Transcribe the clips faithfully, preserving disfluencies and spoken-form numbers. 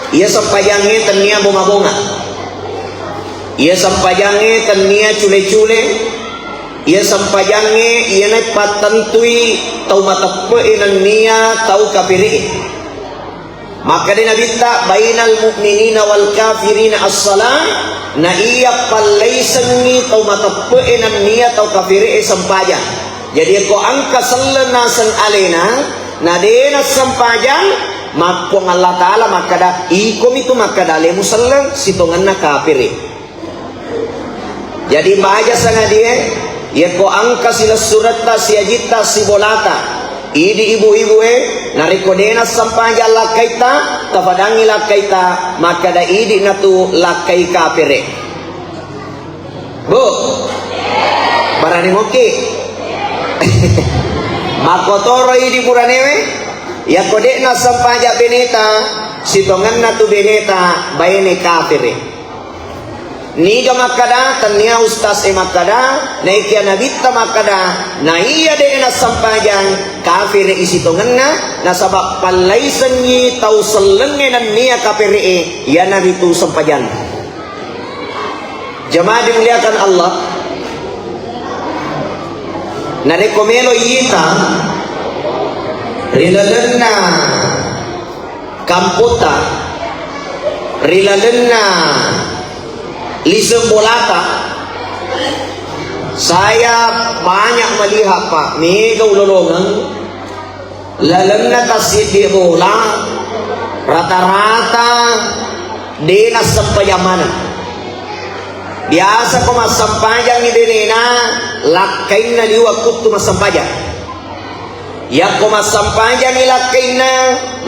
Iya sempajangnge tennia bonga-bonga. Iya sempajangnge tennia cule-cule. Iya sempajangnge iyana pattentui tau mateppe'e nennia tau kapere'e. Makkeda Nabitta, "Bainal mu'minina wal kafirina as-salah," na iya pallaisengngi tau mateppe'e nennia tau kapere'e sempajang. Jadi, ko engka selleng naseng alena, na de nassempajang, Puang Allah Ta'ala makkeda, "Ikomi tu makkeda alemu selleng, sitongenna kapere." Jadi, baja sangadie, yekko engka silessuretta, siajitta, sibolata, idi ibu-ibue, narekko de nassempajang lakkaitta, tafadangngi lakkaitta, makkeda idi natu lakkai kapere. Bu, barani mokki. Makkotoro idi buranewe, yakko de'na sempajang beneta, sitongenna tu beneta baine kafere. Niga makkada, tennia ustaz e makkada, naikia nabitta makkada, na iya de'na sempajang, kafere i sitongenna, nasaba pallaisengngi tau sellengnge nennia kafere e, iyanaritu sempajang. Jamaah dimuliakan Allah, narekko melo iyita ri lalenna kampotta, ri lalenna liseng bolata, saya banyak melihat, Pak, mega ulolongeng. Lalenna tassiddi bola, rata-rata de nassempajang maneng. Biasa ko massempajangngi benena, lakkainna liwa kuttu massempajang. Yakko massempajangngi lakkainna,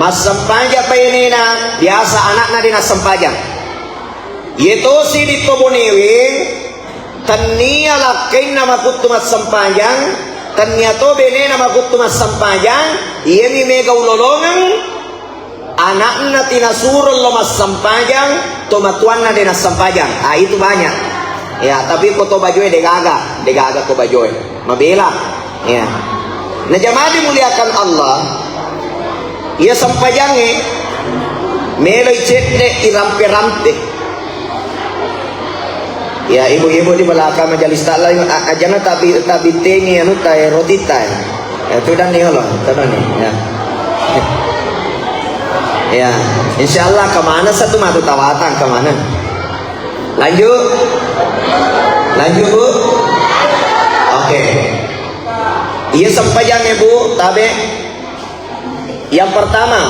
massempajang bainena, biasa anakna de nassempajang. Iye tosi ditto bonewe, tennia lakkainna makuttu massempajang, tennia to benena makuttu massempajang, iyemi mega ulolongeng, anakna tinasuro lo massempajang, tomatuanna de nassempajang. Ah, itu banyak. Ya, tapi ko to bajoe degaga, degaga ko bajoe. Mabela. Ya. Na jamaah dimuliakan Allah, iya sempajangnge meloi cedde irampe-rampe. Ya, ibu-ibu di belakang majelis taklim, a-, ajana tabi-, tabittengi anu tae roti tae. Ya, tudang ni Allah, tudang ni. Ya. Ya, insyaallah kemana satu matu tawatang kemana? Lanjut. Lanjut, Bu. Oke. Iya sempajangnge, Bu, tabe. Yang pertama,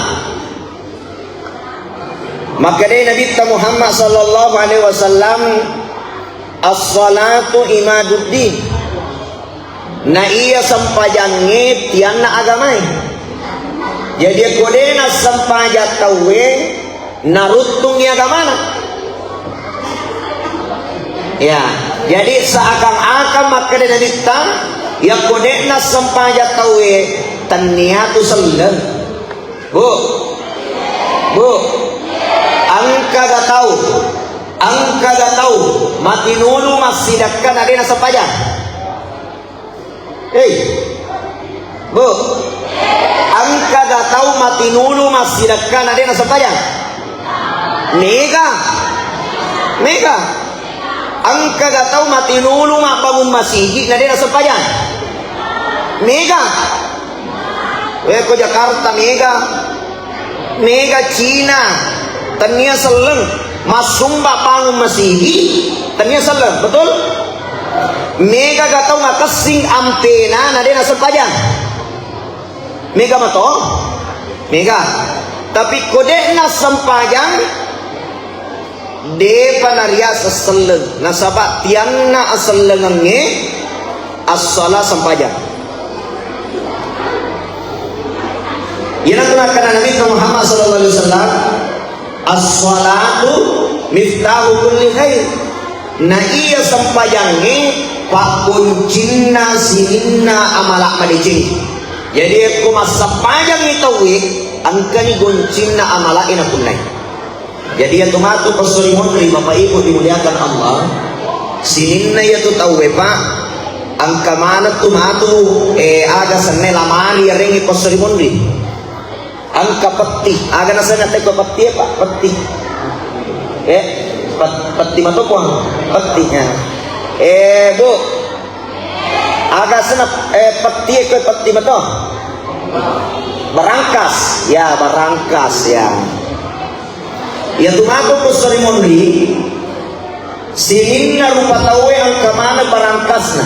makkedai Nabitta Muhammad sallallahu alaihi wasallam, "As-salatu imaduddin." Na iya sempajangnge tianna agamae. Jadi, ko de nassempajang tauwe, naruttungngi agamana. Ya, jadi seakan-akan makkeda Nabitta, yakko de'na sempajang tauwe, tennia tu selleng. Bu, bu, engka ga tau, engka ga tau matinulu massidekka na de'na sempajang. Hei, Bu, engka ga tau matinulu massidekka na de nassempajang? Mega. Mega. Engka ga tau matinulu mabbangung masigi na de nassempajang? Mega. Eh, ko Jakarta mega. Mega Cina, tennia selleng, massumba bangun masigi, tennia selleng, betul? Mega ga tau makessing ampena na de nassempajang? Mega mato? Mega. Tapi ko de nassempajang, depa nariaseng selleng, nasaba tianna asellengengnge as-sala sempajang. Iyanatu nakkeda Nabi Muhammad sallallahu alaihi wasallam, "As-salatu miftahu kulli khair." Na iya sempajangnge pakkuncinna sininna amala madeceng. Jadi, yakko massempajangngi tauwe, engkani goncinna amala e napunnai. Jadi, iyatu matu passori monri, Bapak Ibu dimuliakan Allah, sininna iyatu tauwe, Pak, engka maneng tu matu, eh, aga senna lamari yarengngi passori monri. Engka petti. Aga nasenna tekko petti, Pak? Petti. Eh, pet-, petti mato, Puang? Petti, ya. Eh, Bu. Aga senna, eh, petti, eh, ko petti mato? Barangkas. Ya, barangkas, ya. Iya tu matu ku sori monri, sininna rupa tauwe engka maneng barangkasna.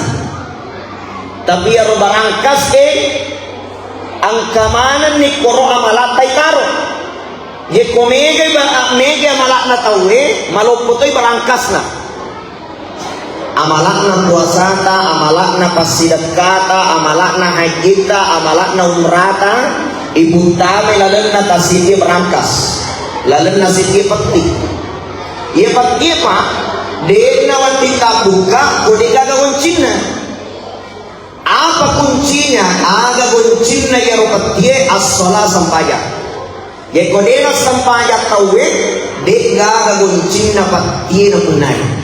Tapi iyaro barangkas e engka manenni koro amalatta itaro. Jekko megai ba-, mega amala'na tauwe, maloppo toi barangkasna. Amala'na puasata, amala'na passidekkata, amala'na hajjitta, amala'na umrata, iputtamai lalenna tasiddi barangkas, lalenna siddi petti. Iya pettie, Pak, de'na wedding tabbukka ko de'gaga goncinna. Apa kuncinya? Aga goncinna iyaro pettie? As-shalah, sempajang. Jekko de'na sempajang tauwe, de'gaga goncinna pettie napunnai.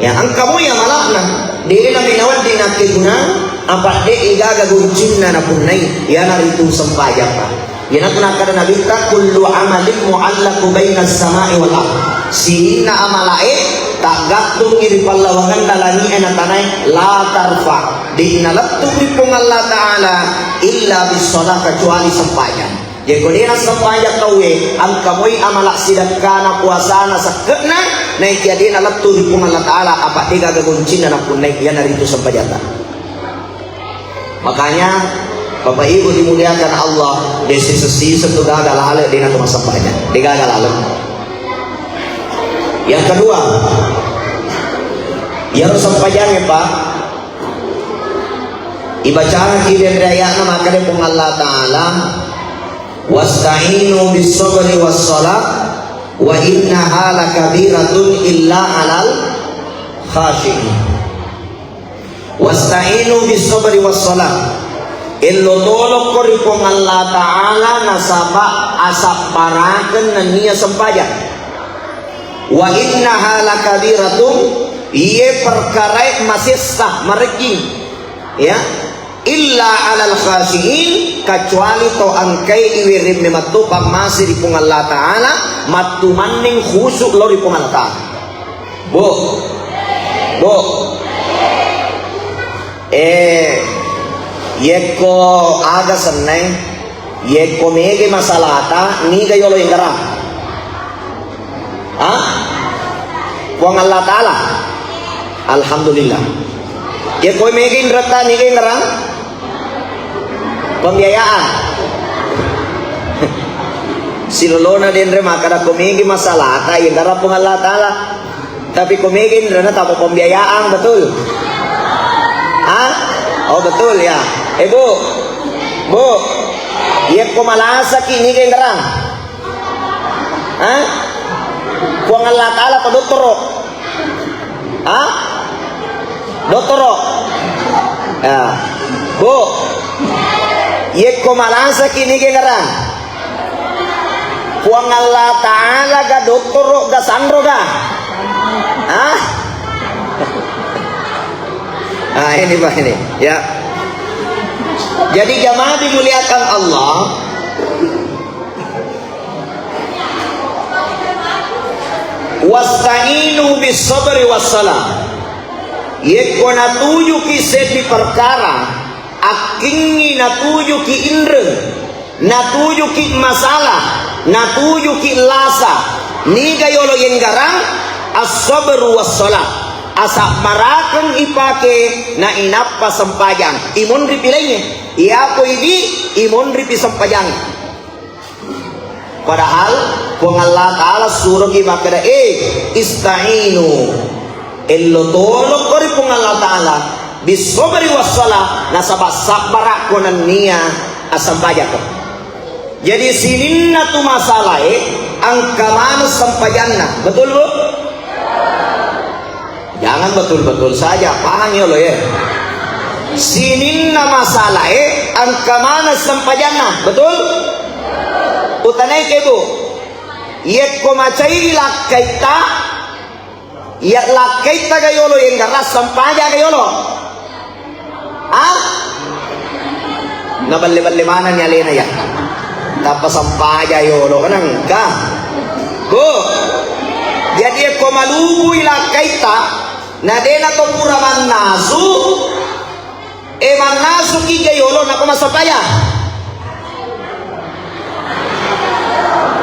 Ya, engka moi amala'na, de'na menawedding nakkegunang, apa de'gaga goncinna napunnai, iyanaritu sempajang, Pak. Iyanatu nakkeda Nabitta, "Kullu amalin mu'allaqu bainas sama'i wal ard." Sininna amalae taggattungngi ri pallawangenna langi'e na tanae, la tarfa, de'na lettu ri Puang Allah Ta'ala illa bis shalah, kecuali sempajang. Jekko de'na sempajang tauwe, engka moi amala sidekkana, puasana, sekke'na, naikia de'na lettu ri Puang Allah Ta'ala, apa de'gaga goncinna napunnai, iyanaritu sempajatta. Makanya, Bapak Ibu dimuliakan Allah, de siseng-siseng tu gaga laleng, de'na tu massempajang, de'gaga laleng. Yang kedua, iyaro sempajangnge, Pak, ibacangki denre ayatna, makkeda Puang Allah Ta'ala, "Wasta'inu bis sabri was shalah, wa innaha lakabiratun illa alal khashi'in." Wasta'inu bis sabri was shalah. Ello tolokko ri Puang Allah Ta'ala nasaba asabbarakeng nennia sempajang. Wa innaha lakabiratun, iye perkarae masessa, maregging. Ya. Illa alal khashi'in, kecuali to engkai iwereng memetto pammase ri Puang Allah Ta'ala, mattumanning khusyuk lao ri Puang Allah Ta'ala. Bu, Bu, eh, yekko aga senneng, yekko mege masalata, niga yolo enggarang? Ha? Puang Allah Ta'ala. Alhamdulillah. Yekko mege inretta, niga enggarang? Pembiayaan. Silolona denre makkeda ko mege masalata, enggarang Puang Allah Ta'ala. Tapi ko mega inrena tapa pembiayaan, betul? Hah? Oh, betul ya. Eh, Bu. Bu. Iya ko malasaki niga enggarang? Hah? Puang Allah Ta'ala apa dottoro? Hah? Dottoro? Ya. Bu. Iya ko malasaki niga enggarang? Puang Allah Ta'ala ga dottoro ga sanro ga? Hah? Nah, ini Pak ini, ya. Jadi jamaah dimuliakan Allah, wasta'inu bis sabri was salah. Yekko natujuki seddi perkara, akkingngi natujuki inreng, natujuki masalah, natujuki lasa, niga yolo yenggarang? As-sabru was-shalah, asabbarakeng ipake nainappa sempajang. Imonripi laingnge, iyako idi imonripi sempajang. Padahal Puang Allah Ta'ala suroki makkeda, eh, ista'inu, ello tolokko ri Puang Allah Ta'ala, bis-sabri was-shalah, nasaba sabbarakko nennia assempajakko. Jadi sininna tu masalae engka maneng sempajanna, betul, Bu? Jangan betul-betul saja, paham ya lo ya. Sininna masalae engka maneng sempajanna, betul? Utanai ke, Bu, yekko macai lakkaitta, iya lakkaitta ga yolo, yenggarang sempaja ga yolo? Ah? Naballe-balle manenni alena ya. Tappa sempaja yolo nengka. Bu, jadi ko malubui lakkaitta, na dena to pura mannasu, e mannasuki ga yolo nako massempajang.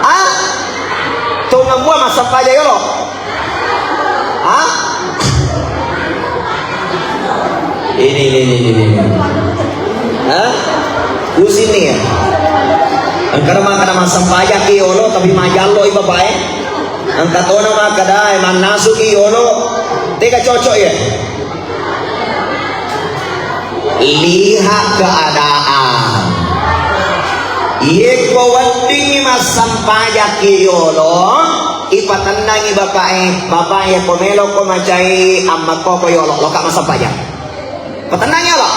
Ah? Tonga mua massempajang yolo? Ah? Ini, ini, ini, ini, ini. Hah? Pusing nih ya? Engkana makkada massempajang ki yolo, tapi majallo i bapak e. Engka tona makkada, eh, mannasu ki yolo. Tega cocok ya? Lihat keadaan. Yekko weddingngi massempajang ki yolo, ipatennangi bapak e, "Bapak, yekko melokko macai ammakko ko yolo, loka massempajang." Patennangi Allah.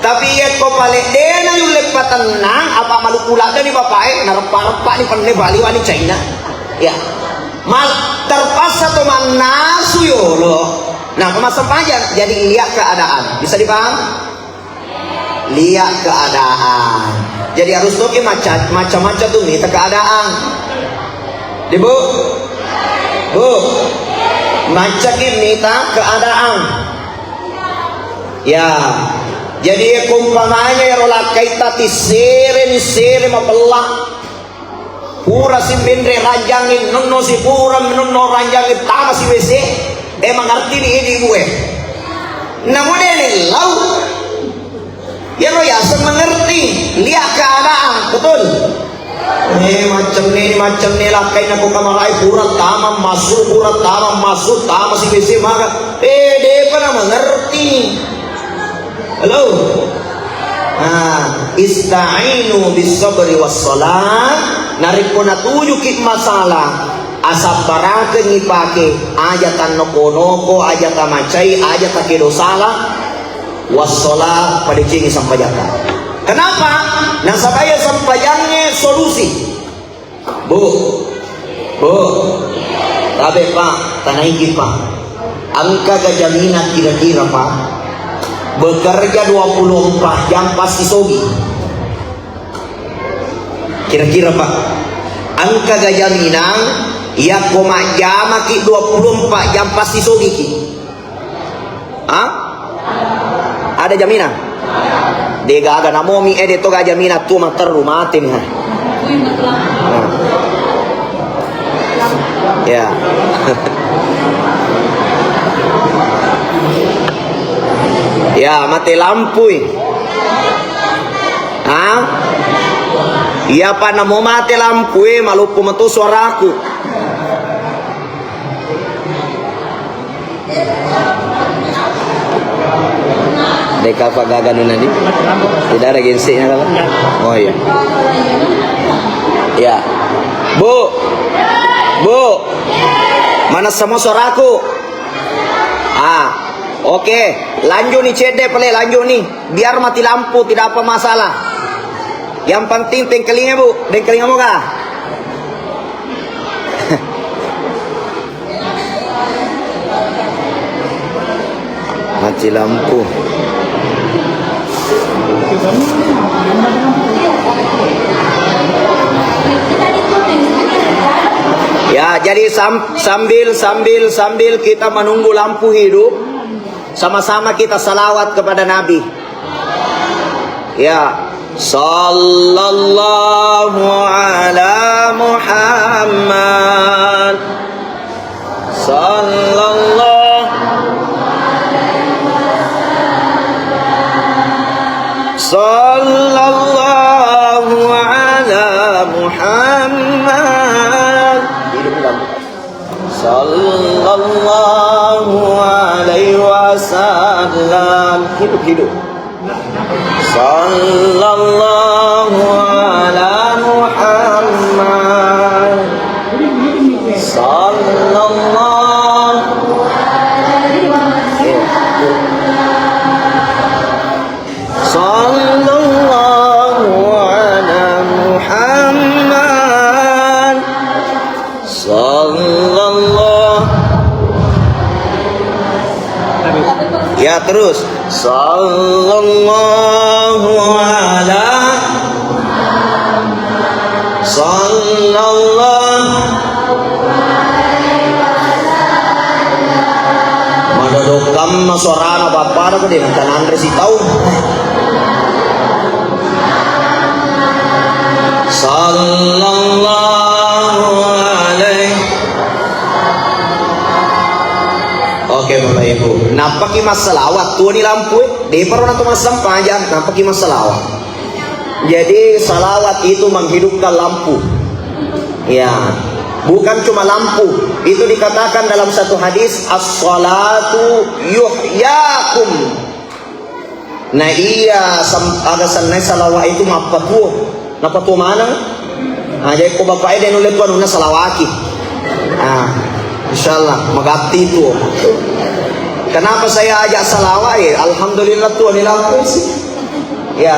Tapi yekko pale dena yulle patennang, apa maluku ladde ni bapak e, nareppa-reppa ni penne baliwa ni caina. Ya. Mal-, terpaksa to mannasu yolo. Nah, massempajang, jadi lihat keadaan. Bisa dipaham? Lihat keadaan. Jadi harus toki maca-, maca-maca tu mita keadaan. Di, Bu? Bu? Maca ki mita keadaan. Ya. Jadi, ya, umpamanya ero lakkaitta tissere, nissere mapella. Pura si benre ranjangi, nonno si pura, nonno ranjangi, tama si W C. Eh, mengerti ni ini gue. Namu dene lau. Yero yaseng mengerti, lihat keadaan, betul? Eh, macam ni, macam ni lakkainna ko kamarai pura tama masuk, pura tama masuk, tama si W C maka. Eh, depa na mengerti. Halo? Nah, ista'inu bis sabri was salat. Narekko natujuki masalah, asabbarakengngi pake aja tannoko-noko, aja tamacai, aja takedo sala, wassalat, padecengi sampajatta. Kenapa? Nasaba iya sampajangnge solusi. Bu, Bu, tabe, Pak, tanaiki, Pak. Engka ga jaminan kira-kira, Pak? Bekerja dua puluh empat jam pasti sogi. Kira-kira, Pak, engka ga jaminan yakko majjamaki dua puluh empat jam pasti sogiki? Ah? Ada jaminan? Degaga namomi, eh, de toga jaminan tu matteru mate ni, ha. Nah. Ya. Ya, mate lampui. Ha? Iya, Pak, namo mate lampue, maloppo meto suaraku. Deka apa gaga nuna di? Tidak ada genseknya, kan? Oh, iya. Ya. Bu. Bu. Mana semua suaraku? Ah, oke. Lanjut nih, cedde pale, lanjut nih. Biar mati lampu, tidak apa masalah. Yang penting tengkelinga, Bu. Tengkelinga moga. Mati lampu. Ya, jadi sam-, sambil, sambil, sambil kita menunggu lampu hidup, sama-sama kita salawat kepada Nabi. Ya. Sallallahu ala Muhammad. Sallallahu. Sallallahu ala Muhammad. Sallallahu alaihi wasallam. Hidup, hidup. Sallallahu ala Muhammad. Sallallahu. Sallallahu ala Muhammad. Sallallahu. Ya, terus. Sallallahu ala. Sallallahu. Madodokkamma suarana, pappada ko de' natananre sitau. Sallallahu alaihi. Oke, Bapak Ibu. Nappaki massalawat, tuoni lampu e. De'pa ro nato massempajang, nappaki massalawat. Jadi, salawat itu menghidupkan lampu. Ya. Bukan cuma lampu. Itu dikatakan dalam satu hadis, "As-salatu yuhyakum." Nah, iya, sam-, aga sennai salawat itu mappatuo. Nappatuo maneng. Nah, jadi ko bapak e de' nulle tuo anunna salawaki. Ah, insyaallah, magatti tuo. Kenapa saya ajak salawat? Ya, alhamdulillah tuo ni lampu sih. Ya.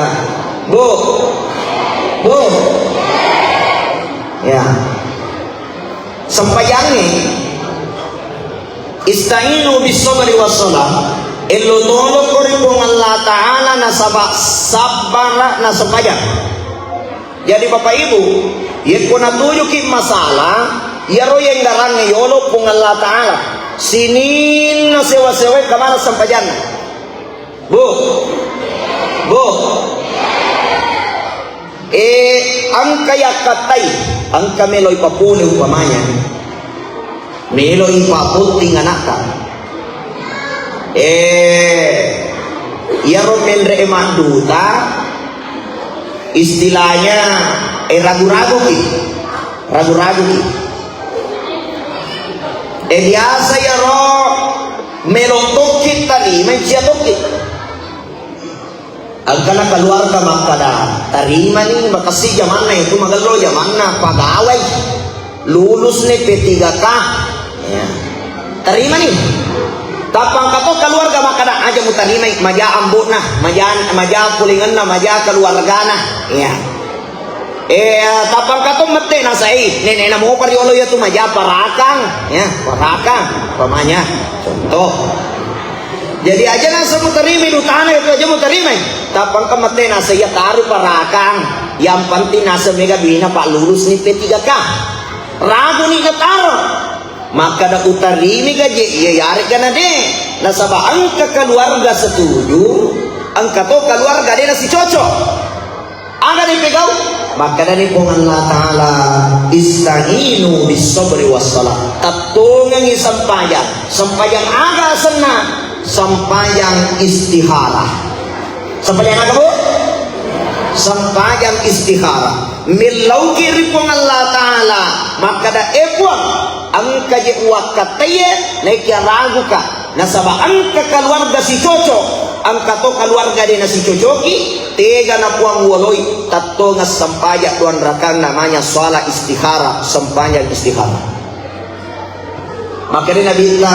Bu. Bu. Ya. Sempajangnge, "Ista'inu bis sabri was shalah." Ello tolokko ri Puang Allah Ta'ala nasaba sabbara na sempajang. Jadi Bapak Ibu, yekko natujuki masalah, iyaro yenggarangnge yolo Puang Allah Ta'ala. Sininna sewa-sewa kamana sempajanna. Bu. Bu. Eh, engka yakkattai, engka meloi papole umpamanya. Meloi papotting anakta. Eh, iyaro menre madduta, istilahnya, eh, ragu-raguki. Ragu-raguki. Eh, biasa iyaro melo tokki tadi, mencia tokki. Engkana keluarga makkada, "Tarimani, makessing jamanna itu, magello jamanna, pagawai, lulus ni P tiga K." Ya. Tarimani. Tappa engka to keluarga makkada, "Aja mutarimai, maja ambo'na, maja, maja pulingenna, maja keluargana." Ya. Eh, tappa engka to mette nasai, nene'na mopa riolo iya tu maja parakang, ya, parakang, umpamanya. Contoh. Jadi aja naseng mutarimai dutana itu, aja mutarimai. Tappa engka mette nasai iya taru parakang, yang penting naseng mega duina pak lulus ni P tiga K. Ragu ni nataro. Makkada utarimai gaje iya, yaregga na de. Nasaba engka keluarga setuju, engka to keluarga de nasicocok. Aga dipegau? Makkedani Puang Allah Ta'ala, "Ista'inu bis sabri was salah." Tettongengi sempajang. Sempajang aga asenna? Sempajang istikharah. Sempajang aga, Bu? Sempajang istikharah. Millauki ri Puang Allah Ta'ala, makkeda, "E Puang, engka je uwakkattaiye, naekiya raguka." Nasaba engka keluarga sicocok, engka to keluarga de nasicocoki, tegana Puang uwoloi, tettongeng sempajang duanrakang namanya salat istikharah, sempajang istikharah. Makkedai Nabitta,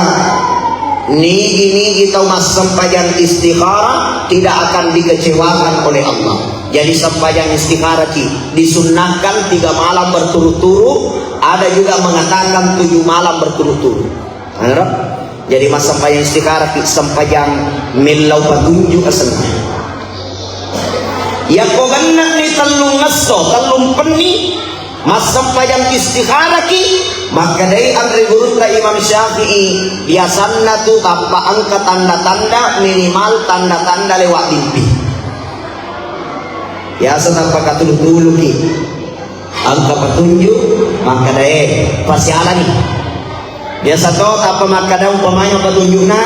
nigi-nigi tau massempajang istikharah tidak akan dikecewakan oleh Allah. Jadi sempajang istikharah ki disunnahkan tiga malam berturut-turut, ada juga mengatakan tujuh malam berturut-turut. Anro? Jadi massempajang istikharah ki sempajang mellau patunjuk asenna. Yakko genna'ni tellung esso, tellung penni, massempajang istikharah ki, makkedai anre gurutta Imam Syafi'i, biasanna tu tappa engka tanda-tanda, minimal tanda-tanda lewat mimpi. Biasa tappa katulu-tuluki. Engka petunjuk, makkedae, pasialani. Biasa to, tappa makkeda umpamanya petunjukna,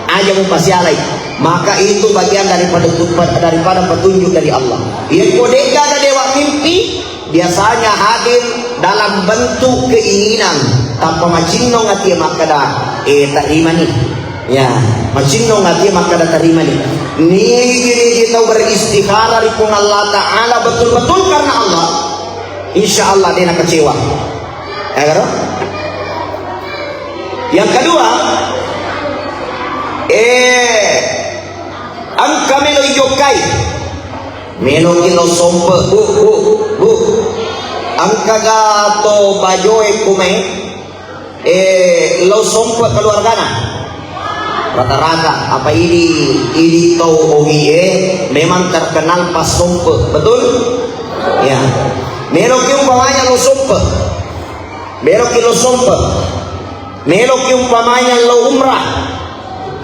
aja mupasialai. Maka itu bagian daripada tu-, daripada petunjuk dari Allah. Yakko de'gaga lewat mimpi, biasanya hadir dalam bentuk keinginan. Tappa macinnong atie makkeda, eh, tarimani. Ya, macinnong atie makkeda tarimani. Nigi-nigi tau beristikharah ri Puang Allah Ta'ala betul-betul karena Allah. Insya Allah de nakecewa. Ya, karo? Yang kedua, eh, engka melo ijokkai. Melo ki lo sompe, Bu, Bu, Bu. Engka ga to bajoe kume, eh, lo sompe keluargana. Rata-rata, apa idi, idi tau ogie memang terkenal pas sompe, betul? Ya. Meloki umpamanya lo sompe. Meloki lo sompe. Meloki umpamanya lo umrah.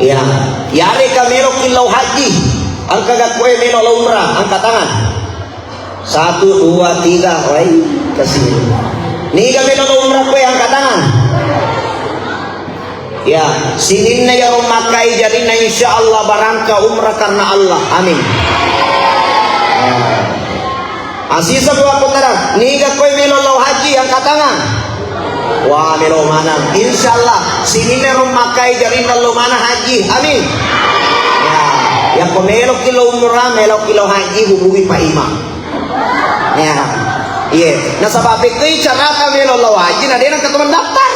Ya, yarega meloki lo haji. Engka ga koe melo lo umrah, angkat tangan. Satu, dua, tiga, wai, kasih. Niga melo lo umrah koe, angkat tangan. Ya, sininna yaro makkai jarinna, insya Allah barangka umrah karena Allah. Amin. Ya. Asisa dua kotara, niga koe melo lao haji, angkat tangan. Wah, melo manang. Insya Allah, sininna ro makkai jarinna lo mana haji. Amin. Ya, yakko meloki lo umrah, meloki lo haji, hubungi Pak Imam. Ya. Iya. Nasaba pekkoi carata melo lao haji, na dena ketemuan daftar.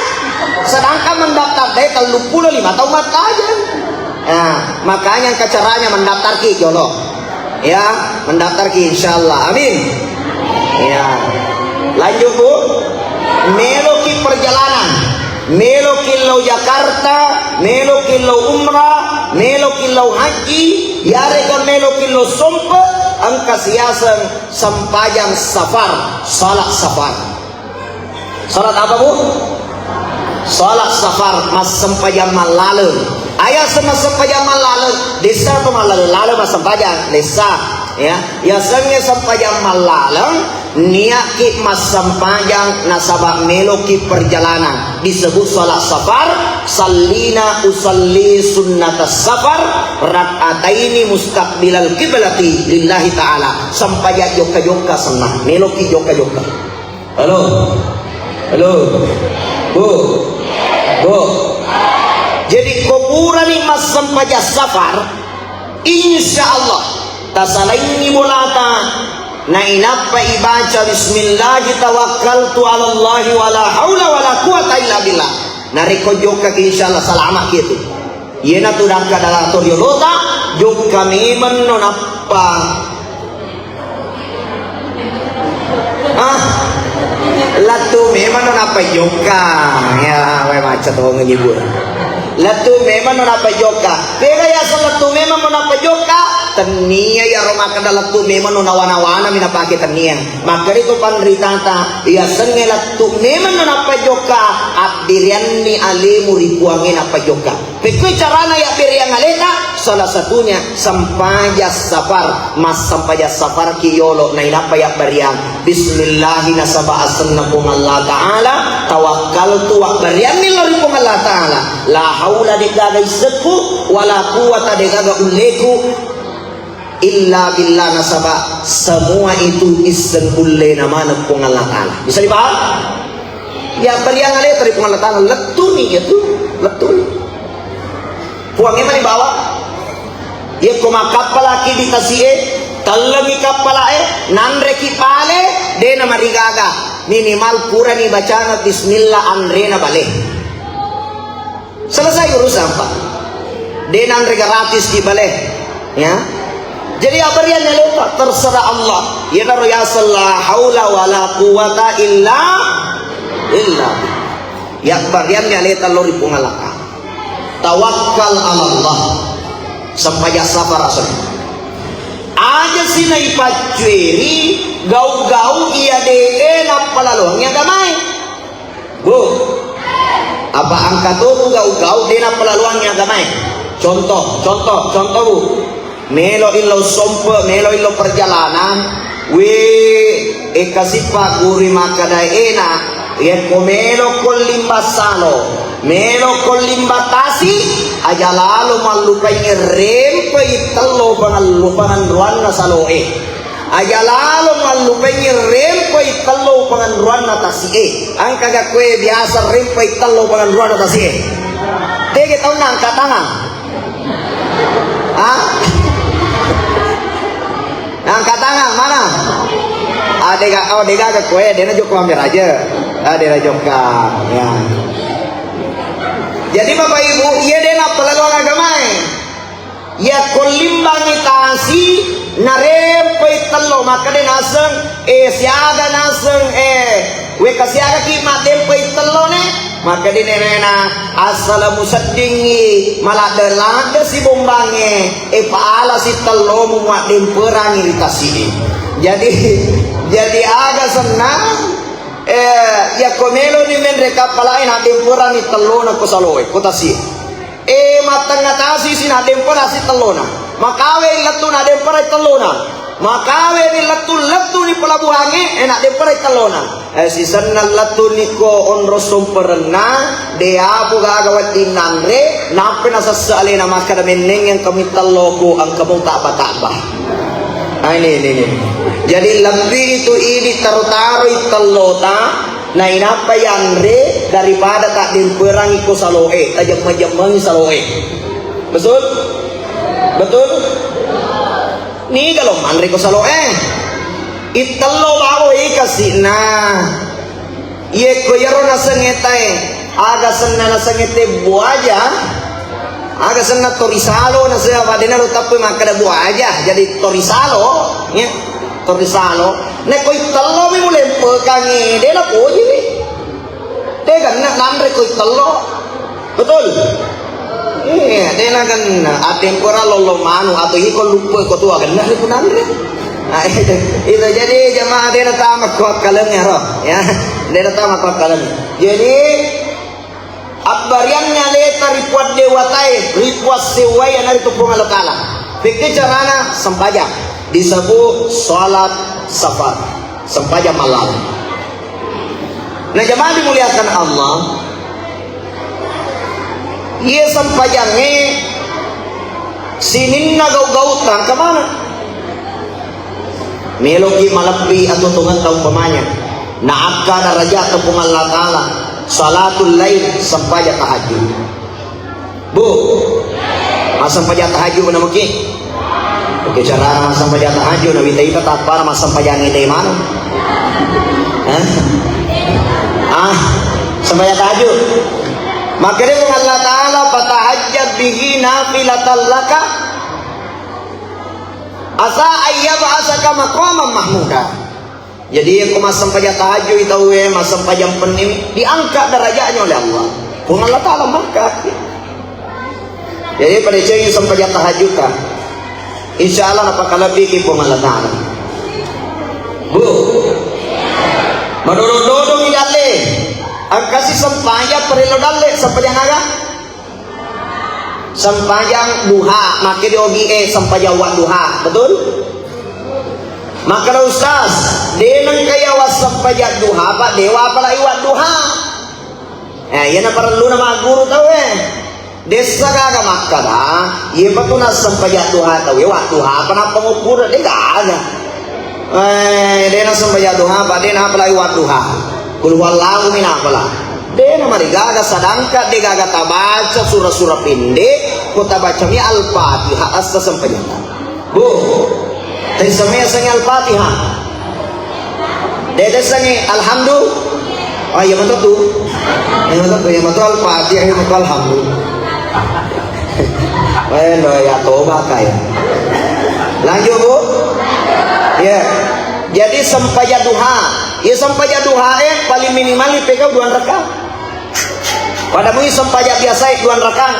Sedangkan mendaftar dai telluppulo lima tahun mattajeng. Nah, makanya engka caranya mendaftarki jolo. Ya, mendaftarki insyaallah. Amin. Ya. Lanjut, Bu. Meloki perjalanan. Meloki lo Jakarta, meloki lo umrah, meloki lo haji, yarega meloki lo sompe, engka siaseng sempajang safar, salat safar. Salat apa, Bu? Salat safar, massempajang mallaleng. Ayaseng massempajang mallaleng, dessa to mallaleng-laleng massempajang, dessa. Ya, yasengnge sempajang mallaleng, niakki massempajang nasaba meloki perjalanan. Disebut salat safar, sallina usalli sunnatas safar, rak'ataini mustaqbilal qiblati lillahi ta'ala. Sempajang jokka-jokka senna, meloki jokka-jokka. Halo? Halo? Bu? Bu? Jadi, ko purani massempajang safar, insya Allah, tasalaingi bolata, nainappa ibaca, "Bismillahi tawakkaltu ala Allahi wa la haula wa la quwata illa billah." Narekko jokkaki, insya Allah, salamaki itu. Iyanatu dakkada to riolota, jokka memenno nappa. Ah, lettu memenno nappa jokka. Ya, wae macca tongengi, Bu. Lettu memenno nappa jokka. Pega yaseng lettu memenno nappa jokka? Tennia yaro makkeda lettu memenno nawa-nawana mi napake tennia. Makkeda tu panritata, yasengnge lettu memenno nappa jokka, abbirianni alemu ri Puangnge nappa jokka. Pekkoi carana yabbereang aleta, salah satunya sempajang safar, massempajang safarki yolo, nainappa yabbereang, "Bismillahi nasaba asenna Puang Allah Ta'ala, tawakkaltu," wabbereanni lao ri Puang Allah Ta'ala, "La haula," degaga issekku, "wala quwwata," degaga ulleku, "illa billah," nasaba semua itu isseng ullena maneng Puang Allah Ta'ala. Bisa dipaham? Yabbereang aleta ri Puang Allah Ta'ala, lettuni iyatu, lettuni. Puangnge mani bawa. Yekko makkappalaki di tasi'e, tellengi kappala'e, nanreki pale, de namarigaga. Minimal purani bacana bismillah anrena bale. Selesai urusan, Pak. De nanre gratis di bale. Ya. Jadi, abbarianni aleta, terserah Allah. Iyanaro yaseng la haula wala quwata illa billah. Yabbarianni aleta lao ri Puang Allah Ta'ala. Tawakkal ala Allah. Sempajang safar asenna. Aja si naipaccueri gau-gau iya de'e nappalaloangngi agamae. Bu, apa engka to ku gau-gau de nappalaloangngi agamae? Contoh, contoh, contoh, Bu. Melo illo sompe, melo illo perjalanan. We, e, kasippa guru makkeda ena, yekko melo ko limba salo, melo ko limba tasi, aja lalo mallupaingi rempei tello pangallu-, panganruanna saloe. Aja lalo mallupaingi rempei tello panganruanna tasi'e. Engkaga koe biasa rempei tello panganruanna tasi'e? Tege taunna angkat tangan. Ah? Angkat tangan, mana? Ah, dega, oh, degaga koe, dena jokka mammeraja. Ah, dena jokka. Ya. Jadi, Bapak Ibu, iya dena pelaluan agamae. Yakko limbangi tasi, narempei tello, makkeda naseng, eh, siaga naseng, eh, wekka siagaki maddempei tellone? Makkeda nenena, assala museddingngi, maladde-ladde si bombangnge, eh, paala si tellomu maddemperangi ri tasi'e. Jadi, jadi aga senna, eh, yakko meloni menre kappala'e, naddemperani tellona ko saloe, ko tasi. Eh, mattengnga tasi si, naddemperasi tellona. Makawe lettu, naddemperai tellona. Makawe ni lettu, lettu ni pelabuhangnge, eh, naddemperai tellona. Eh, sisenna lettu ni ko onro somperenna, de apo gaga wedding nanre, nappa nasesse alena makkeda, "Menneng engka mi telloku, engka mo ta'ba-ta'ba." Ah, ini, ini, ini. Jadi lebbi itu idi taro-taroi tellota, nainappa yanre daripada taddemperangi ko saloe, tajemmeng-jemmengi saloe. Betul? Betul? Niga lo manre ko saloe? Ittello bawo ikasi'na. Yekko iyaro nasengnge tae, aga senna nasengnge te buaja, aga senna torisalo nasenna, padena lo tappe makkeda buaja, jadi torisalo, ya, torisalo. Nekko ittello mi mulempekangi, de napojiwi. De ganna nanre ko ittello. Betul? Iya, de naganna. Attempera lollo manu atau iko lupa ko tua ganna ni punanre. Nah, itu, itu jadi jamaah de natama ko akkalengnya, roh. Ya, de natama ko akkalengnya. Jadi, abbarianna leta ri Puang Dewatae, ri Puang Sewwae, iyanaritu Puang Allah Ta'ala. Pekki carana sempajang. Disebut salat safar. Sempajang malam. Nah, jamaah dimuliakan Allah, iya sempajangnge sininna gau-gauta, engka maneng. Meloki malebbi atuo-tuongetta umpamanya. Naakka darajat Puang Allah Ta'ala. Salatul lail, sempajang tahajud. Bu, massempajang tahajud na muki? Oke, carana massempajang tahajud, na wita-ita tappana massempajang ide mana? Hah? Ah, sempajang tahajud. Makkeda Puang Allah Ta'ala, "Fatahajjad bihi nafilatan laka, asa ayyab'asaka maqaman mahmuda." Jadi, ko massempajang tahajud tauwe, massempajang penni, diangkat derajatnya oleh Allah. Puang Allah Ta'ala mangkat. Jadi, pada cewek sempajang tahajud ta. Insya Allah, napakalebbiki Puang Allah Ta'ala. Bu, madodong-dodong dalle. Engkasi sempajang parello dalle, sempajang aga? Sempajang duha, makke di ogi e sempajang wadduha, betul? Makkeda ustaz, de nengka iya wassempajang duha, Pak, de wapalai wadduha. Eh, iyana parelluna magguru tauwe. Dessa gaga makkeda, iye patu nassempajang duha tauwe, wadduha apa nappa ngukkuru, de gaga. Eh, de nassempajang duha, Pak, de napalai wadduha. Kul huwallahu mi napala. De namarigaga, sedangkan de gaga tabaca sura-sura pendek, ko tabacami Al-Fatihah assa sempajang. Bu, tessami assangi Al-Fatihah. De tessangi Alhamdu. Oh, iya matu tu. Iya matu tu, iya matu Al-Fatihah, iya matu Alhamdu. Eh, lo ya toba kai. Lanjut, Bu. Ya. Jadi sempajang duha. Ya, sempajang duha e paling minimal ipegau dua rakaat. Pada mui sempajang biasa e dua rakaat.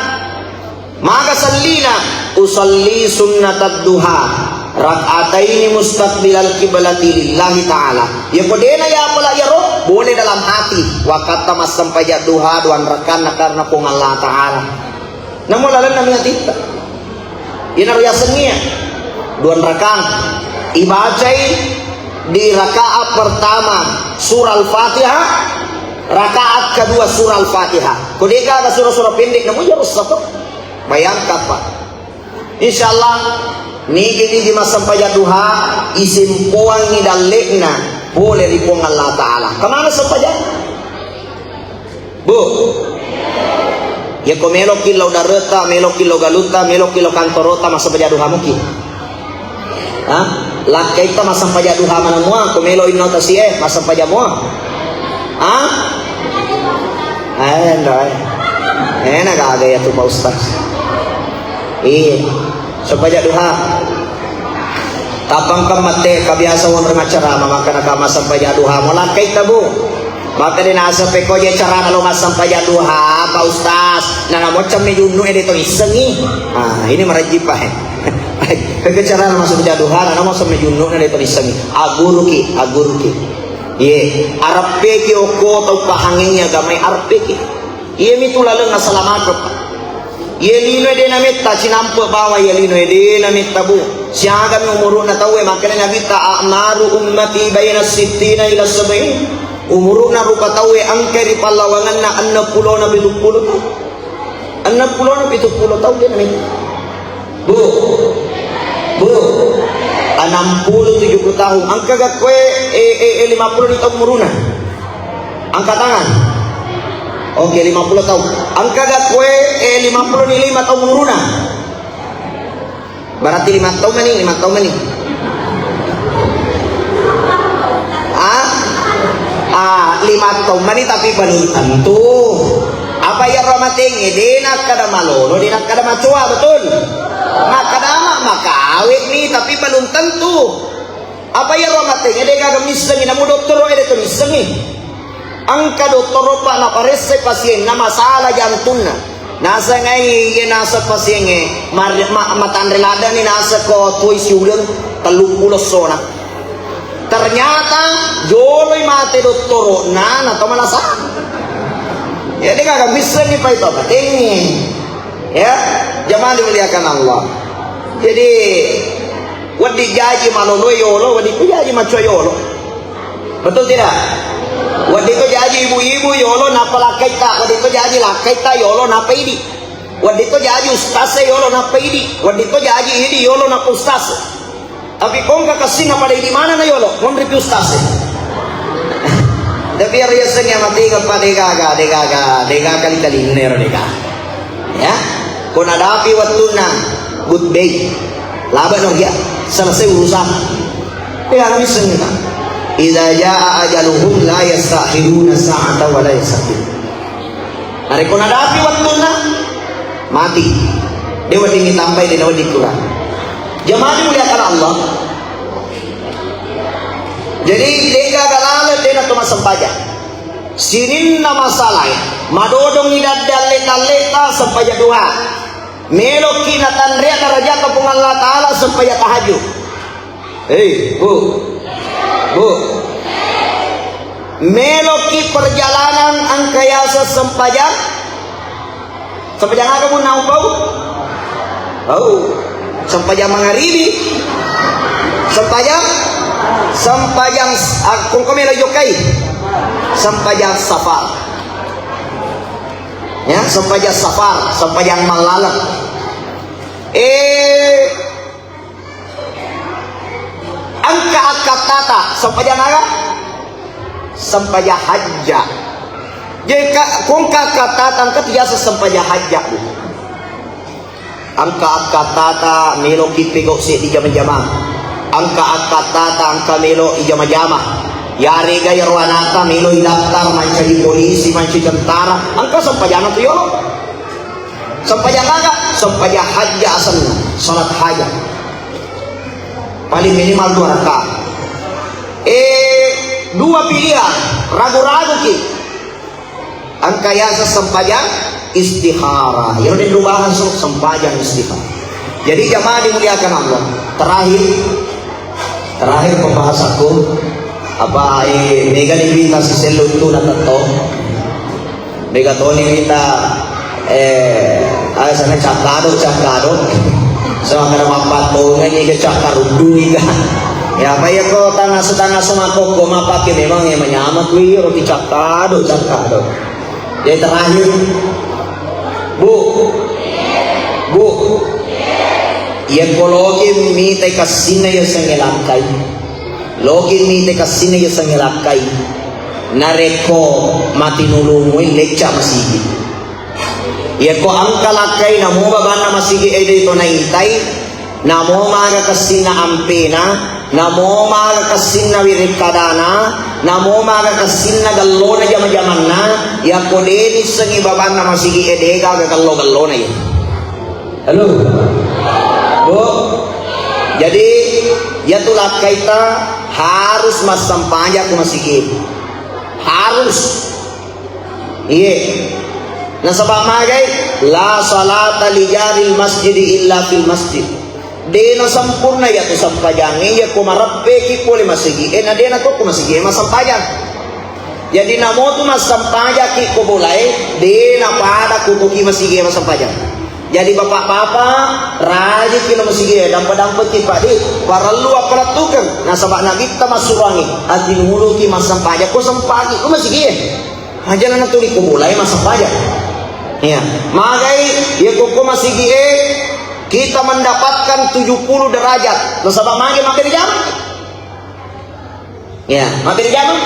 Maka sellina, "Usalli sunnatad duha rak'ataini mustaqbilal kiblati lillahi ta'ala." Ya, ko dena ya apala iyaro, boleh dalam hati. Wakatta massempajang duha dua rakaat na karena Puang Allah Ta'ala. Namo lalenna mi atitta. Inaro yasengngia dua rakaat. Ibacai di rakaat pertama surah Al-Fatihah, rakaat kedua surah Al-Fatihah. Ko dega ada surah-surah pendek, namu ya rusak to. Bayangkan, Pak. Insya Allah, nigi-nigi massempajang duha, isimpoangi dalle'na pole ri Puang Allah Ta'ala. Kemana sempajang? Bu, ya ko meloki lo dareta, meloki lo galuta, meloki lo kantorota, massempajang duha muki. Ha? Lakkaitta massempajang duha mana mua, ko melo inno tasie, massempajang mua. Ha? Eh, ndai. Eh, na gaga ya tu Pak Ustaz. Iya. Sempajang duha. Tapang kan mate, kabiasa wonreng acara, maka naka massempajang duha. Mau lakkaitta, Bu. Maka de nasa peko je carana lo massempajang duha, Pak Ustaz. Nah, namo cemme junnu e de to issengi. Ah, ini marajji, Pak, eh. Pekka carana masuk jaduhana, na masuk majunnu'na de' to nissengngi. Agguruki, agguruki. Ye, areppeki okko tau pahangengngi agamae, areppeki. Iyemitu laleng asalamakeng. Ye linoe de' nametta, cinampe' bawang ye linoe de' nametta, Bu. Siaga mi umuru'na tauwe, makkedai Nabitta, "A'maru ummati baina sittina ila sab'in." Umuru'na rupa tauwe engkai ri pallawangenna enneng pulona pitu pulo tau. Enneng pulona pitu pulo tau de' nametta. Bu, Bu, enam puluh tujuh puluh tahun. Engka ga koe, eh, eh, eh, lima puluh ni taung umuruna? Angkat tangan. Oke, lima puluh tahun. Engka ga koe, eh, lima puluh ni lima taung umuruna? Berarti lima tahun mani, lima tahun mani. Ah? Ah, lima tahun mani tapi belum tentu. Apa iya romatengnge, de' nakkeda malolo, de' nakkeda macoa, betul? Makkeda ma-, makawe' mi, tapi belum tentu. Apa iya romatengnge, de' gaga missengngi, namu dottoro e de' to missengngi. Engka dottoro pa naparessai pasienna masalah jantunna. Nasengngai iye naseng pasiengnge, mar-, ma-, matanre ladde'ni naseng ko tuoi siuleng telluppulo essona. Ternyata joloi mate dottoro'na, na to malasa. Ya, de' gaga missengngi pa ito matengnge. Ya, jamaah dimuliakan Allah. Jadi, wedding jaji maloloe yolo, wedding jaji macoa yolo. Betul tidak? Wedding to jaji ibu-ibu yolo nappa lakkaitta, wedding to jaji lakkaitta yolo nappa idi. Wedding to jaji ustaz e yolo nappa idi. Wedding to jaji idi yolo nappa ustaz. Tapi ko engka kessinna pada idi manenna yolo, monripi ustaz e. Tapi ero yasengnge matega pa de' gaga, de' gaga, de' gaga kali-kalinna ero de' gaga. Ya, ko nadapi wettunna, good day. Laba no ya, selesai urusan. Ya, nggak bisa nih, Kak. Idza jaa ajaluhum la yastakhiruna sa'atan wa la yastaqdimun. Narekko nadapi wettunna, mati. De' wedding ditambai, de' wedding kurang. Jamaah dimuliakan Allah. Jadi, de' gaga laleng, de' na to massempajang. Sininna masalae, madodongngi daddalle-dalleta sempajang duha. Meloki natanrea darajatta Puang Allah Ta'ala sempajang tahajud. Hei, Bu. Bu. Meloki perjalanan engka yaseng sempajang. Sempajang aga, Bu, naung bau? Bau. Sempajang mangaribi. Sempajang, sempajang s-, ah, kongko melo jokkai. Sempajang safar. Ya, sempajang safar, sempajang mallaleng. Eh, engka akkattata, sempajang aga? Sempajang hajja. Jadi, ka-, kongka akkattata, engka tu yaseng sempajang hajja, Bu. Engka akkattata meloki pegau seddi jama-jama. Engka akkattata engka melo ijama-jama. Yarega iyaro anakta melo idaftar mancaji polisi, mancaji tentara. Engka sempajanna tu yolo. Sempajang aga? Sempajang hajja asenna, salat hajat. Paling minimal dua rakaat. Eh, dua pilihan, ragu-raguki. Engka yaseng sempajang istikharah. Iyaro de' rubahang so, sempajang istikharah. Jadi jamaah dimuliakan Allah. Terakhir, terakhir pembahasanku, apa, eh, mega ni wita sisellu tu na tetto. Mega toni wita, eh, asanna cakkado, cakkado. So, kada mappatongengi ke cakkarudui ka. Ya, apa ya ko tangasu-tangasu makkokko mappake memang ya manyama kui roti cakkado, cakkado. Jadi terakhir, Bu, Bu, iya ko logi mitai kassinna ya sengelakkai. Logi mitai kassinna ya sengelakkai. Narekko matinulungui lecca masigi. Iyako engka lakkai namo babanna masigi ede to naitai, namo maga kessinna ampena, namo maga kessinna wirekkadana, namo maga kessinna gellona jama-jamanna, iyako de nissengi babanna masigi ede gaga gello-gellona iya. Halo. Bu. Jadi, iyatu lakkaita harus massempajang ko masigi. Harus. Iye. Nasaba magai, "La salata li jaril masjidi illa fil masjid." De' nasempurna iyatu sempajangnge, iyako mareppeki pole masigi'e, na de' natokko masigi'e massempajang. Jadi, namotu massempajakki ko bolae, de' napada kukuki masigi'e massempajang. Jadi, bapak-bapak, rajiki lo masigi'e, dampa-dampaki, Pak, de', parellu appalettukeng. Nasaba Nabitta massuroangngi, atinuluki massempajang, ko sempaki ko masigi'e. Aja na tuli ko bolae massempajang. Iya. Magai, iya kokko masigi'e, kita mendapatkan tujuh puluh derajat. Nasaba mage mabbere jamang. Ya, mabbere jamang.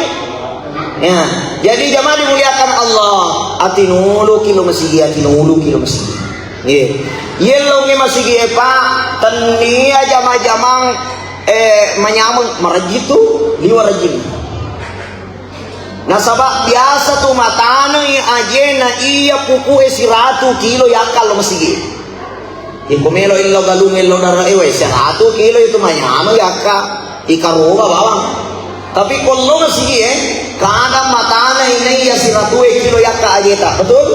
Ya. Jadi, jamaah dimuliakan Allah, atinuluki lo masigi, atinuluki lo masigi. Iya. Yellongnge masigi'e, Pak, tennia jama-jamang, eh, manyameng, marajji tu, liwa rajjing. Nasaba biasa tu matanei ajena iya pupu'e siratu kilo yakka lo masigi. Iko melo illo galung illo dara ewe siratu kilo itu manyameng yakka ikaroba bawang. Tapi kollo masigi, eh, kadang matanei naiya siratue kilo yakka ajeta. Betul?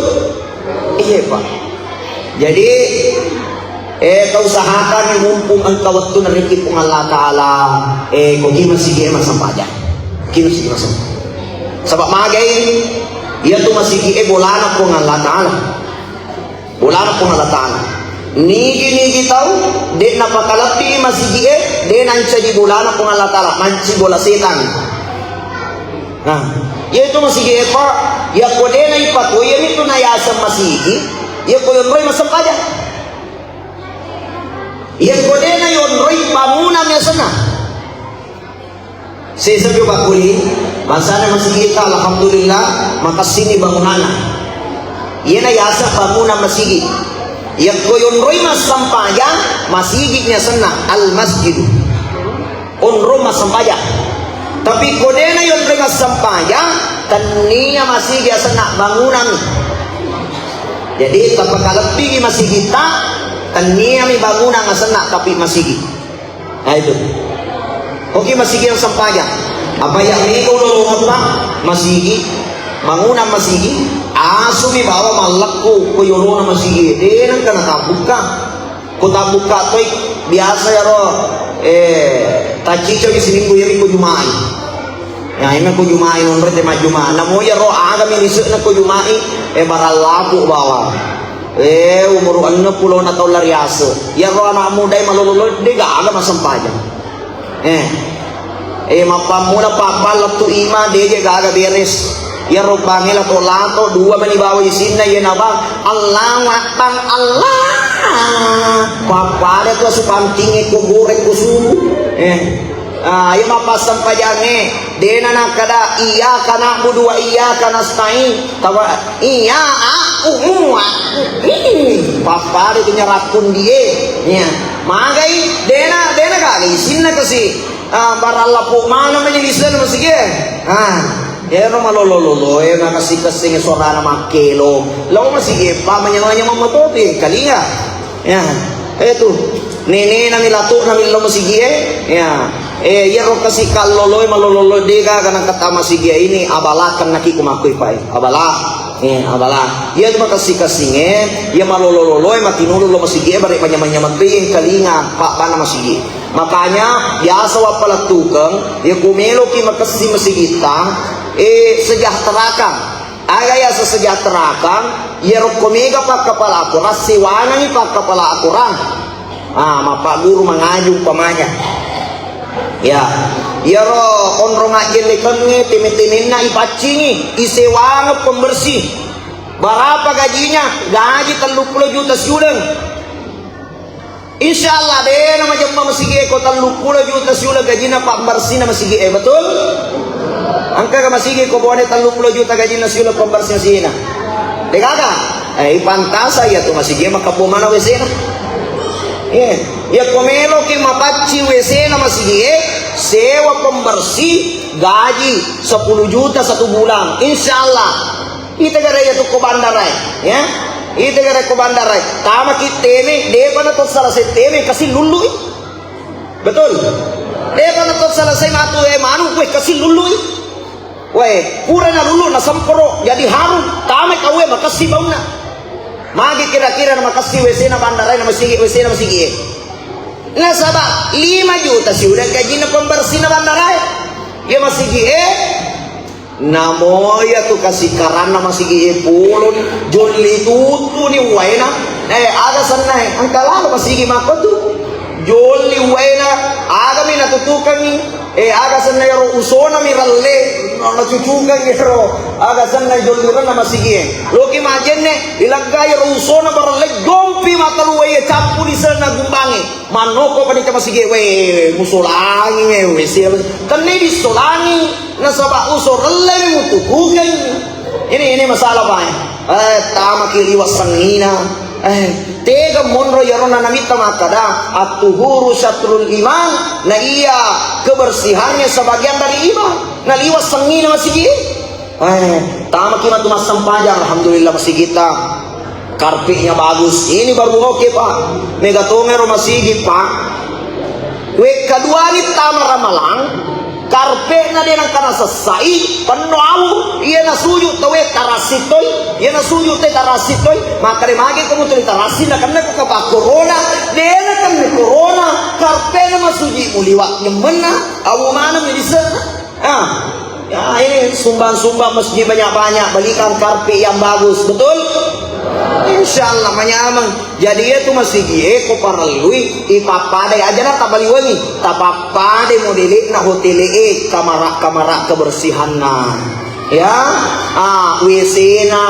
Iya, Pak. Jadi, eh, tausahakan mumpung engka wettu narekki Puang Allah Ta'ala, eh, kogi masigi e massempajang. Kogi masigi massempajang. Saba magai, iyatu masigi e bolana Puang Allah Ta'ala. Bolana Puang Allah Ta'ala. Nigi-nigi tau, de' napakalebbi masigi e, de' nancaji bolana Puang Allah Ta'ala, mancaji bola setang. Nah, iyatu masigi e, Pak, yakko de' naipakoi, iyamitu nayaseng masigi, yakko yonroi massempajang. Yakko de' nayonroi, bangunang yasenna. Sesa pi pakkuli, bangsana masigitta, alhamdulillah, makessini bangunanna. Iyena yaseng bangunang masigi. Yakko yonroi massempajang, masigi nyasenna, al masjidu. Onrong massempajang. Tapi ko de'na yonroi massempajang, tennia masigi asenna bangunang. Jadi, tapakalebbigi masigitta, tenniami bangunang asenna, tapi masigi. Nah, itu. Oke, masigi yang sempajang. Apa ya, mega ulo apa? Masigi. Bangunang masigi. Asumi bawa mallekku ko yolona masigi. De' nengka natabukka. Ko tabukka toi biasa yaro, eh, taccicoki siminggu yami ko Jumai. Ya, ina ko Jumai, nonro te majjuma. Namo iyaro aga mi lise'na ko Jumai, eh, barang lapu bawang. Eh, umuru enneng pulona taung lari ase. Iyaro anak muda e malolo-lolo, de' gaga massempajang. Eh. Eh, mappammula pabbang lettu ima, de' je gaga beres. Iyaro bangnge lato-lato, dua mani bawa isinna, iyena bang, Allahu Akbar, Allah. Pappada tu asu pantingnge ko goreng ko subuh. Eh. Ah, iya mappassempajang e, de'na nakkada, "Iyyaka na'budu wa iyyaka nasta'in." Tawa, "Iya, aku, mu, aku." Ih, pappada tu nyarakkun die. Iya. Magai, de'na, de'na gaga isinna kasi. Ah, barang lapo mana majelisna masigi e. Ah, ero malolo-lolo e, makessing-kessing suarana makkelo. Lao masigi e, pa manyameng-nyameng matopi, kalinga. Ya, itu. Nenena mi lato'na mi lao masigi e. Ya. Eh, iyaro kasi kalloloe malololo de' gaga nangka tama masigi e ini abala kennaki ku makkoi pae. Abala. Eh, abala. Iya tu makessing-kessing e, iya malolo-loloe matinulu lao masigi e bare manyameng-nyameng tu kalinga, pa bana masigi. Makanya biasa wappalettukeng, iya ku meloki makessing masigitta, eh, sejahterakan. Aga iya sesejahterakan, iya rokko mega pakkapala akorang, siwanangi pakkapala akorang. Ah, mappaguru mangaju umpamanya. Ya, iyaro onrong ajjellekengnge teme-temenna ipaccingi, isewangeng pembersih. Barapa gajinya? Gaji telluppulo juta siuleng. Insya Allah, de'na majemma masigi e ko telluppulo juta siuleng gajinna pambersihna masigi e, betul? Engka ga masigi ko bone telluppulo juta gajinna siuleng pambersih masigina? De' gaga. Eh, ipantasa iya tu masigi e, makabbo mana W C-na. Eh, iya ko meloki mapacci W C-na masigi e, sewa pembersih, gaji sepuluh juta satu bulan. Insya Allah. Ita gare iya tu ko bandara e, ya? Ita gare ko bandara e. Tamaki teme, de'pa na to selesai teme, kasi lullui. Betul? De'pa na to selesai matu e manu, weh, kasi lullui. Weh, pura na lullu na semporo, jadi harum. Tamai kau e makessing baunna. Magi kira-kira na makessing W C-na bandara e na masigi, W C-na masigi e. Nasaba lima juta siuda gajinna pembersihna bandarae. Iya masigi e, namo iya tu kasikaranna masigi e puloni, jolli tutuni uwaena. Eh, aga senna e, engka lalo masigi makko tu. Jolli uwaena, agami natutukangi. Eh, aga senna ero usona mi ralle, na-, nacucukang ero. Aga senna jollirenna masigi e. Loki majenne, ilaggai ero usona baralle, jompi matalu wae, cappu di senna gumbangi. Mannoko panika masigi e, we, musolangi, we, we, sia-, tenne disolangi, nasaba uso relle mutukukan. Ini, ini masalah, Pak. Eh, tamaki liwa sangina. Eh, tega monro yarona namitta makkada, "At-tuhuru syatrul iman." Na iya kebersihannya sebagian dari iman. Na liwa sangina masigi. Eh, tamaki matu massempajang, alhamdulillah masigitta. Karpetnya bagus. Ini baru oke, Pak. Mega tongero masigi, Pak. Wekka duani tama ramalang, karpetna de nangka nasessai, penno awu, iya nasuju tawe tarassi toi, iya nasuju te tarassi toi, maka de mage kamu tuli tarassi, nakenna ku kapa corona, de nakenna corona, karpetna masuji muliwa nyemmenna, awu maneng mi disenna. Ah, ya, ini sumbang-sumbang masjid banyak-banyak, belikan karpet yang bagus, betul? Insya Allah manyameng. Jadi, iya tu masigi e ko parellui ipappadai aja na tabaliwangi, tapappade modelekna hotele e, kamara-kamara kebersihanna, ya, ah, W C-na,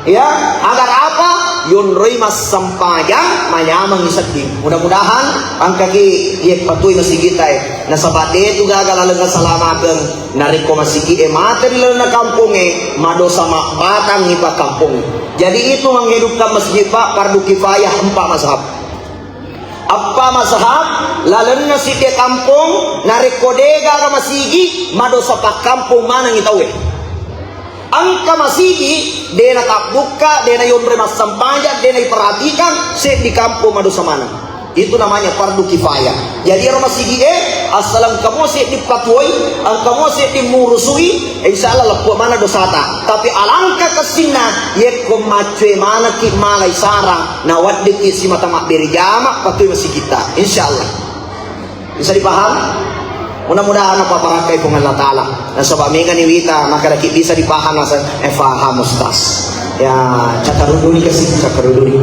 ya, agar apa? Yonroi massempajang manyameng sedding. Mudah-mudahan engkaki iye patui masigitta e. Nasaba de tu gaga laleng asalamakeng. Narekko masigi e mate ri lalenna kampongnge, madosa mabbatangngi pakkampongnge. Jadi itu menghidupkan masjid, Pak, fardu kifayah empat mazhab. Eppa mazhab, lalenna sidde kampong, narekko de gaga masigi, madosa pakkampong manengngi tauwe. Engka masigi, de natabbukka, de nayonroi massempajang, de naiperhatikan, seddi kampong madosa maneng. Itu namanya fardu kifayah. Jadi, ero masigi e, asal engka mo seddi patuoi, engka mo seddi murusui, insya Allah leppo mana dosata. Tapi alangkah kessinna, yekko maccue manekki malai sarang, naweddikki simata mabbere jama, patui masigitta. Insya Allah. Bisa dipaham? Mudah-mudahan apa barakkai Puang Allah Ta'ala. Nasaba mega ni wita, maka daki bisa dipaham, nasa, eh, faham, Ustaz. Ya, cakaruduni kasi, cakaruduni.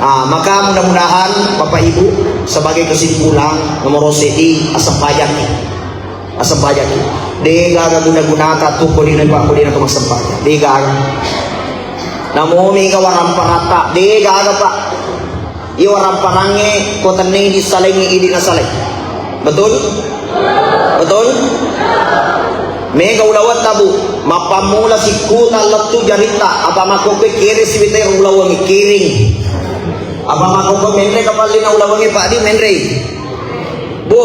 Ah, maka mudah-mudahan Bapak Ibu, sebagai kesimpulan, nomor seddi, asempajaki. Asempajaki. De gaga guna-gunata tu, ko dina, Pak, ko dina tu massempajang. De gaga. Namo mega waramparatta, de gaga, Pak. Iya waramparangnge ko tennai disalaingi idi nasalai. Betul? Betul? Mega ulawetta, Bu. Mappammula sikkuta lettu jaritta, apa makkokkoe kere siwita ero ulawengnge, kiring. Apa makkokkoe menre kapallina ulawengnge, Pak, di menrei. Bu,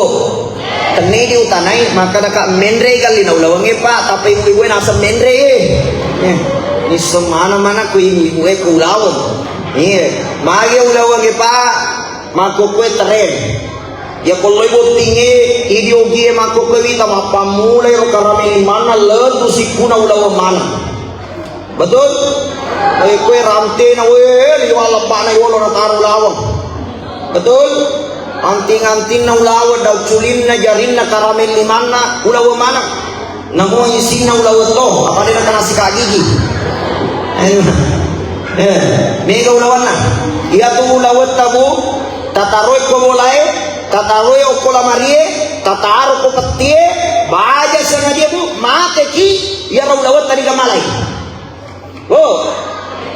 tennai diutanai, makkedaka menrei gallina ulawengnge, Pak, tapi ibu-ibu e naseng menrei. Eh, nisseng mana-mana ku ibu-ibu e ku ulaweng. Iya, magi ulawengnge, Pak, makkokkoe teren. Ya kolloi bottingnge, idi ogie makkokkoe wita mappammulai ro karame limanna letu sikkuna ulaweng maneng. Betul? Eh, kue rantena, we, liwa lebbana yolo nataro ulaweng. Betul? Anting-antingna ulaweng, dauculinna, jarinna, karameng limanna, ulaweng maneng. Namo isinna ulaweng to, apa de nakana sikat gigi? Eh, eh, mega ulawenna. Iyatu ulawetta, Bu, tataroi ko bolae, tataroi okko lamarie, tataro ko pettie, baja sengadia, Bu, mateki, iyaro ulawetta digamalai. Oh,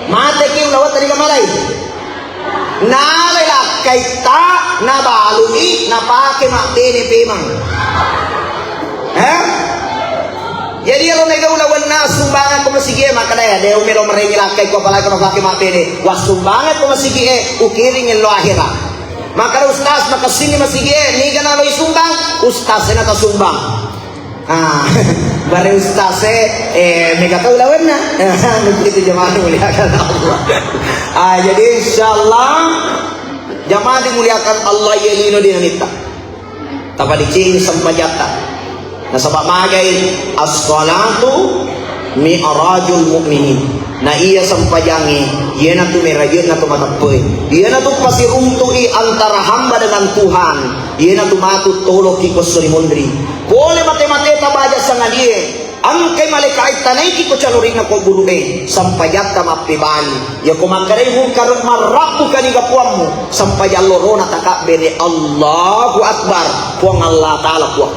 mateki ulawetta digamalai. Nalai lakkaitta, nabalui, napake mabbene pemang. Eh? Jadi iyaro mega ulawenna sumbangeng ko masigi e, makkeda ya, de umelo merengi lakkai ko, apalagi ko napake mabbene. Wassumbangeng ko masigi e, ukiring ello ahera. Makkeda ustaz, makessini masigi e, niga naloi sumbang? Ustaz e natasumbang. Ah, bare ustaz e, eh, mega tau lawenna. Begitu jamaah dimuliakan Allah. Ah, jadi insyaallah jamaah dimuliakan Allah, iya lino dinanitta. Tapadicing sempajatta. Nasaba magai as-salatu mi'rajul mu'minin. Na iya sempajangnge, iyanatu meraje'na to mateppe'e. Iyanatu pasiruntu'i antara hamba dengan Tuhan. Iyanatu matu toloki ko esso ri munri. Pole mate-mateta baja sangadie, engkai malaeka'e tanaiki ko calori'na kuburu'e, sempajatta mappebali. Yako makkedai mungkar, marrabbukani ga puammu, sempajang lorona takabbere, Allahu Akbar, Puang Allah Ta'ala, Puang.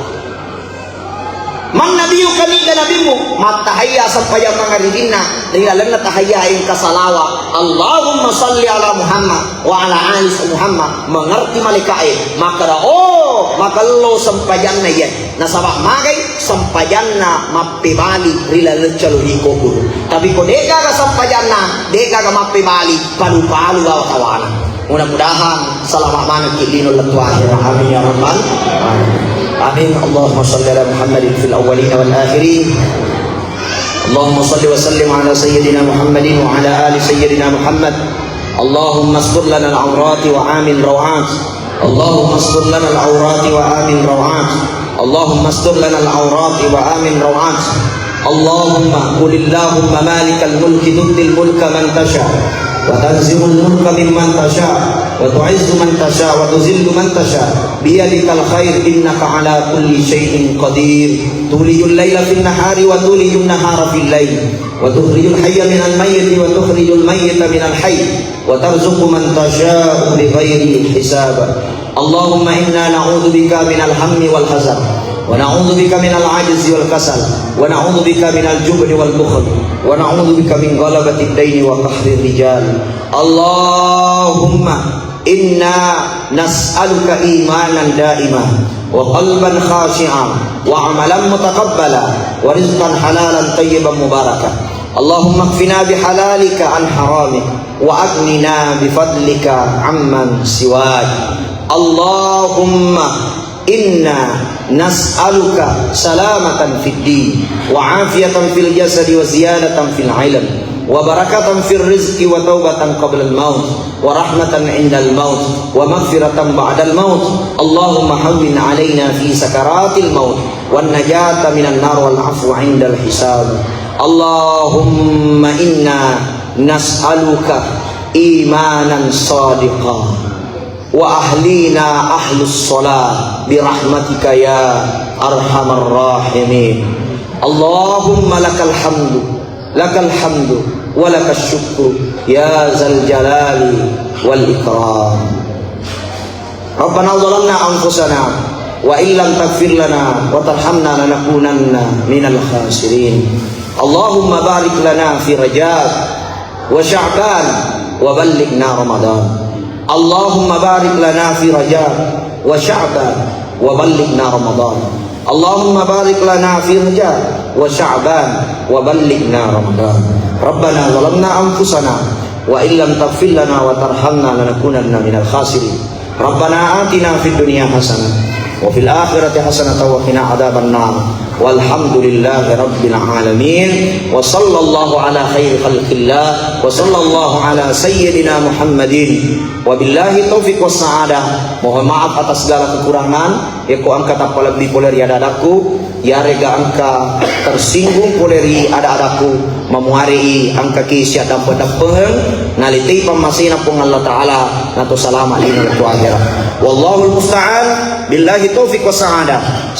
Man nabiyuka, niga nabimmu? Mattahayya sempajang mangaridinna ri lalenna tahayya engka salawa, Allahumma salli ala Muhammad wa ala ali Muhammad. Mengerti malaeka'e, makkeda, oh, magello sempajanna iya. Nasaba magai sempajanna mappebali ri laleng calori kuburu. Tapi ko de'gaga sempajanna, de'gaga mappebali, palu-palu bawa tawana. Mudah-mudahan salama manekki lino lettu akhir. Amin ya rabbal alamin. Amin. Allahumma salli ala Muhammadin fil awwalin wal akhirin. Allahumma salli wa sallim ala sayyidina Muhammadin wa ala ali sayyidina Muhammad. Allahumma astur lana al-awrati wa amin rawat. Allahumma astur lana al-awrati wa amin rawat. Allahumma astur lana al-awrati wa amin rawat. Allahumma qulillahumma malikal mulki tu'til mulka man tasha wa tanzi'ul mulka mimman tasha wa tu'izzu man tasha wa tuzillu man tasha biyadikal khair innaka ala kulli syai'in qadir. Tulijul laila fin nahari wa tulijun nahara fil lail wa tukhrijul hayya minal mayyiti wa tukhrijul mayyita minal hayy wa tarzuqu man tasya'u bighairi hisab. Allahumma inna na'udzubika minal hammi wal hazan wa na'udzubika minal ajzi wal kasal wa na'udzubika minal jubni wal bukhl wa na'udzubika min ghalabatid daini wa qahrir rijal. Allahumma inna nas'aluka imanan daima wa qalban khashi'a wa amalan mutaqabbala wa rizqan halalan tayyiban mubaraka. Allahumma kfina bihalalika an haramik wa aghnina bifadlika amman siwak. Allahumma inna nas'aluka salamatan fid din wa afiyatan fil jasadi wa ziyadatan fil ilm wa barakatan fir rizqi wa taubatan qablal maut wa rahmatan indal maut wa maghfiratan ba'dal maut. Allahumma hawwin alaina fi sakaratil maut wan najata minan nar wal afwa indal hisab. Allahumma inna nas'aluka imanan sadiqa wa ahlina ahlus shalah bi rahmatika ya arhamar rahimin. Allahumma lakal hamdu, lakal hamdu wa lakasyukru ya zal jalali wal ikram. Rabbana zalamna anfusana wa illam taghfir lana wa tarhamna lanakunanna minal khasirin. Allahumma barik lana fi Rajab wa Sya'ban wa ballighna Ramadan. Allahumma barik lana fi Rajab wa Sya'ban wa ballighna Ramadan. Allahumma barik lana fi Rajab wa Sya'ban wa ballighna Ramadan. Rabbana zalamna anfusana wa illam taghfir lana wa tarhamna lanakunanna minal khasirin. Rabbana atina fid dunya hasanah wa fil akhirati hasanatan wa qina adzaban nar. Walhamdulillahi rabbil alamin. Wa sallallahu ala khairi khalqillah wa sallallahu ala sayyidina Muhammadin. Wabillahi taufiq was sa'adah. Mohon maaf atas segala kekurangan. Yako engka tappa lebbi pole ri ada-adakku, yarega engka tersinggung pole ri ada-adakku, mamuarei engka ki siaddampe-dampengeng, naletei pammasena Puang Allah Ta'ala, nato salama lino tu akhirat. Wallahul musta'an, billahi taufiq was sa'adah.